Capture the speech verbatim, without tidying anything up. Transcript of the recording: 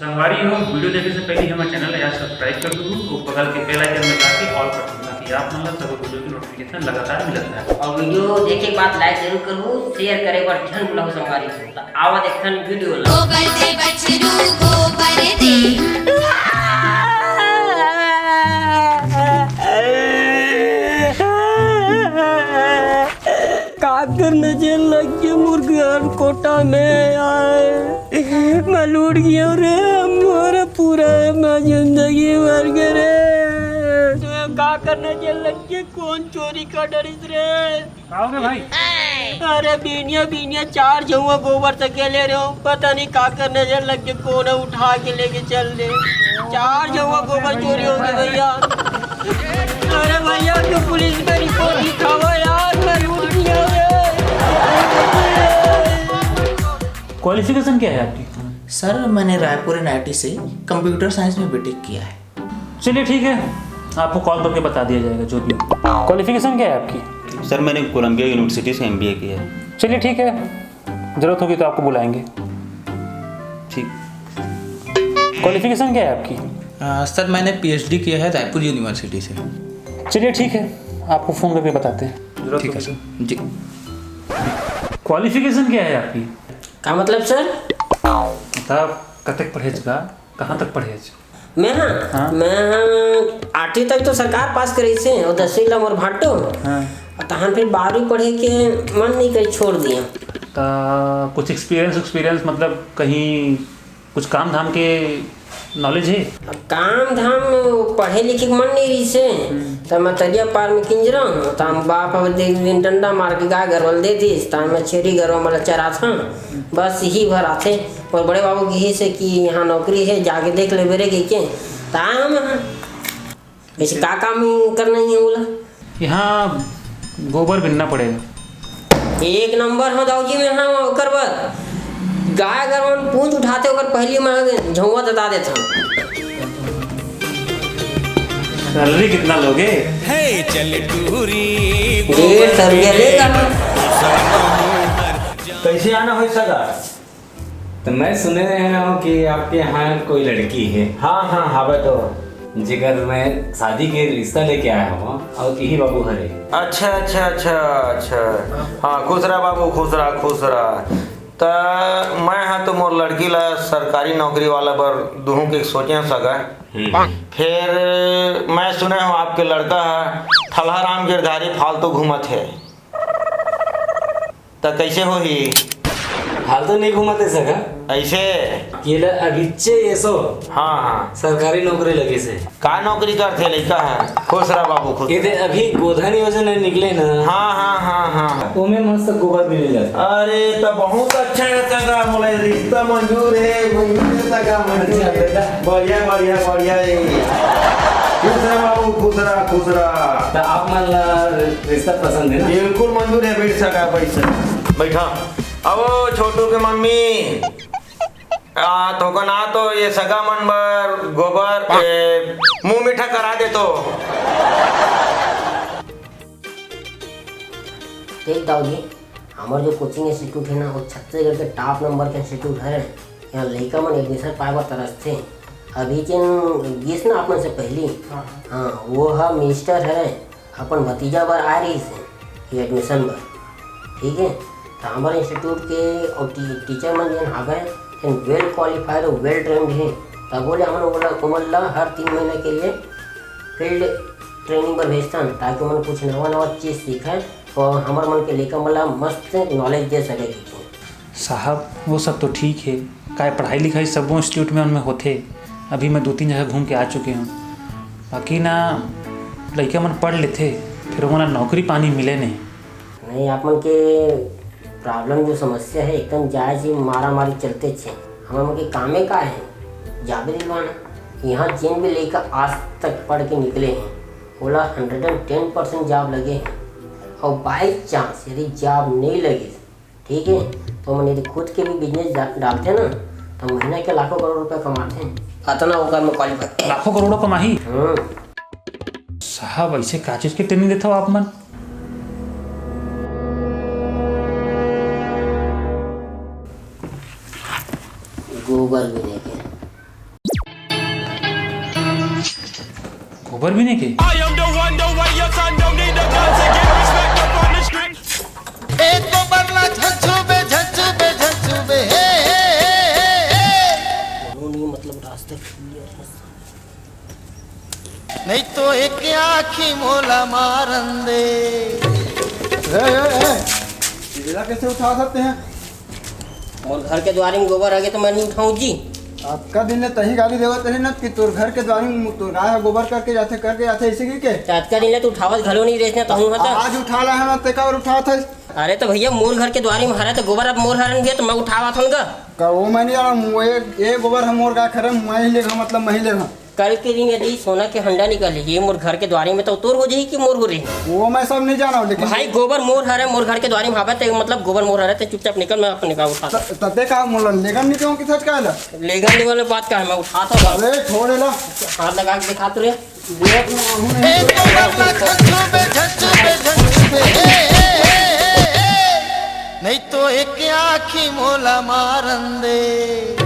संगवारी हो, video देखे से पहले हमर channel ला subscribe कर दू, तो बगल के bell icon में जाके all कर दू, ताकि आप मन ला सब video के notification लगातार मिलत रहे। और video देखे के बाद like जरूर करहू, share करे बर झन भुलाहू संगवारी हो। त आवा देखथन video ला। गोबर दे बछरू, गोबर दे। काकर नजर लग के मोर घर कोठा में आए। मैं लूट गया रे, मोर पूरा मैं जिंदगी भर के रे। काकर नजर लग के कोन चोरी कर डरिस रे? का हो रे भाई? अरे बीनिया बीनिया चार झउआ गोबर सकेले रहे हो, पता नहीं काकर नजर लग के कोन उठा के लेके चल दे। चार झउआ गोबर चोरी हो गए भैया। अरे भैया, तू पुलिस में रिपोर्ट लिखावा यार, मैं लूट लिया रे। क्वालिफिकेशन क्या है आपकी? सर, मैंने रायपुर एनआईटी से कंप्यूटर साइंस में बीटेक किया है। चलिए ठीक है, आपको कॉल करके बता दिया जाएगा जो भी हो। क्वालिफिकेशन क्या है आपकी? सर, मैंने कोलंबिया यूनिवर्सिटी से एमबीए किया है। चलिए ठीक है, ज़रूरत होगी तो आपको बुलाएंगे। ठीक। क्वालिफिकेशन क्या है आपकी? अ, सर, मैंने पीएचडी किया है रायपुर यूनिवर्सिटी से। चलिए ठीक है, आपको फ़ोन करके बताते हैं। ठीक है सर। जी। क्वालिफिकेशन क्या है आपकी? का मतलब सर? मतलब कतेक पढ़ेच का, कहाँ तक पढ़ेच? मैं हाँ, हाँ। मैं आठवीं तक तो सरकार पास करेसे और दसवीं ला मोर भाटो। हाँ। और तहन फिर बारहवीं पढ़े के मन नहीं करे, छोड़ दिया। त कुछ एक्सपीरियंस एक्सपीरियंस मतलब कहीं कुछ काम धाम के नॉलेज है? अब काम धाम पढ़े लिखे के मन नहीं रहिसे, हम्म। त मैं तरिया पार में किंजरा हूँ, त हम बाप अब दे दिन डंडा मार के गाय गरवा ल दे दिस, त मैं छेरी गरवा मन ल चराथन, बस यही भर आथे। और बड़े बाबू कहिस हे कि यहाँ नौकरी है, जाके देख ले बेरे के, के। त आए हम यहाँ। वैसे का काम करना ही है बोला? यहाँ गोबर बिनना पड़ेगा। एक नंबर हो दाऊ जी, मैं हाँ ओकर बर गाय गरवा ल पूंछ उठाते, ओकर पहली मैं झउआ दता देता हूँ। सैलरी कितना लोगे? हे चल टूरी डेढ़ सौ रुपया लेगा। कैसे आना हो सगा? तो मैं सुने रहे हूँ कि आपके यहाँ कोई लड़की है। हाँ, हाँ, हवे तो। जेकर मैं शादी के रिश्ता लेके आया हूँ और यही बाबू हरे। अच्छा, अच्छा, अच्छा, अच्छा। हाँ, खुश रहा बाबू, खुश रहा, खुश रहा। त मैं हा तो मोर लड़की ला सरकारी नौकरी वाला बर दुहूँ के सोचे सगा। हम्म। फिर मैं सुने हूँ आपके लड़का हा थलहा राम गिरधारी फालतू घूमत है। त कैसे होही? फालतू नहीं घूमत है सगा। ऐसे? ये ले अभिच्चे ये सो। हाँ, हाँ। सरकारी नौकरी लगे से। का नौकरी करथे लइका ह? खुश रह बाबू, खुश ये दे रह। अभी गोधन योजना निकले ना। हाँ, हाँ, हाँ, हाँ। ओमे मस्त गोबर भी मिल जाता। अरे, त बहुत अच्छा है सगा, मोला रिश्ता मंजूर है, मंजूर है सगा, मंजूर अच्छा, है। बेटा। बढ़िया, बढ़िया, बढ़िया है। खुश रह बाबू, खुश रह, खुश रह। त आप मन ला रिश्ता पसंद है ना? बिल्कुल मंजूर है, बैठ सका, बैठ सका। बैठा। अब छोटू के मम्मी, आ, थोकन आ तो ये सगा मन बर गोबर, ए, मुंह मीठा करा दे तो। देख दाऊ जी, हमर जो कोचिंग इंस्टीट्यूट है ना, वो छत्तीसगढ़ के टॉप नंबर के इंस्टीट्यूट है। यहाँ लइका मन एडमिशन पाए बर तरसथे। अभी जेन गिस ना आप मन से पहली, हाँ, हाँ। हाँ, वो ह मिनिस्टर है, अपन भतीजा बर आए रहिस हे ये एडमिशन बर, ठीक है। तो हमर इंस्टीट्यूट के और टी-, टीचर मन जेन हावय, तेन well qualified और well trained हे। तभो ले हमन ओला, ओमन ला हर तीन महीना के लिए फील्ड ट्रेनिंग बर भेजथन, ताकि ओमन कुछ नवा नवा चीज सीखय और हमर मन के लइका मन ला मस्त नॉलेज दे सके कहिके। साहब, वो सब तो ठीक है, काय पढ़ाई लिखाई सबो इंस्टीट्यूट में उनमें होथे। अभी मैं दो तीन जगह घूम के आ चुके हूँ, बाकी ना लइका मन पढ़ लेथे, फिर ओमन ला नौकरी पानी मिले नहीं। नहीं, आप मन के प्रॉब्लम जो समस्या है एकदम जायज ही, मारा मारी चलते छे। हमर मन के कामे का है, जाबे दिलवाना। यहाँ जेन भी लइका आज तक पढ़ के निकले हैं, ओला hundred and ten percent job लगे हैं। और बाई चांस यदि जॉब नहीं लगे, ठीक है, तो मन यदि खुद के भी बिजनेस डालते ना, तो महीना के लाखों करोड़ रुपए कमाते हैं। अतना ओकर में क्वालिफाई। लाखों करोड़ों कमाही। हम्म। साहब, ऐसे का चीज के ट्रेनिंग देते हो आप मन? गोबर भी लेके। गोबर भी नहीं के। I am the one, the way your son don't need a gun to get respect up on the street. एक तो बदला झंझू बे, झंझू बे, झंझू बे, हे, हे, हे, हे। नहीं, मतलब, रास्ता clear है। नहीं तो एक आँखी मोला मारन दे। ए, ए, ए, ये ला कैसे उठा सकते हैं? मोर घर के दुवारी में गोबर आगे तो मैं नहीं उठाऊं जी। अतका दिन ले तही गाली देवत रहे ना कि तोर घर के दुवारी में तोर गाय ह गोबर करके जाथे, करके जाथे, ऐसे की के? त अतका दिन ले तू उठावत घलो नहीं रहिस ना, तहूं ह त। आज उठा ला है ना, तेका और उठावत है। अरे तो भैया, मोर घर के दुवारी में हरे तो गोबर अब मोर हरे भैया, तो मैं उठावत हूं गा। का वो मैं नहीं जाना, वो ये, ये गोबर हम मोर गाय खरे, मैं ही लेगा, मतलब मैं ही लेगा। कल के दिन यदि सोना के हंडा निकल ही मोर घर के दुवारी में, तो तोर हो जाही कि मोर हो रही? वो मैं सब नहीं जाना हूँ, लेकिन भाई, गोबर मोर हरे, मोर घर के दुवारी में हावे, ते मतलब गोबर मोर हरे, ते चुपचाप निकल, मैं अपन निकाल उठा। त-, तते का मोला लेगन नहीं कहूँ कि सच कहला? लेगन नहीं वाले बात का है, मैं उठाता हूँ। अरे छोड़ ला। हाथ लगा के दिखा तो रे। देख ना, हूँ नहीं। एक तो बदला झंझू बे, झंझू बे, झंझू बे, हे, हे, हे, हे, हे। नहीं तो एक आँखी मोला मारन दे।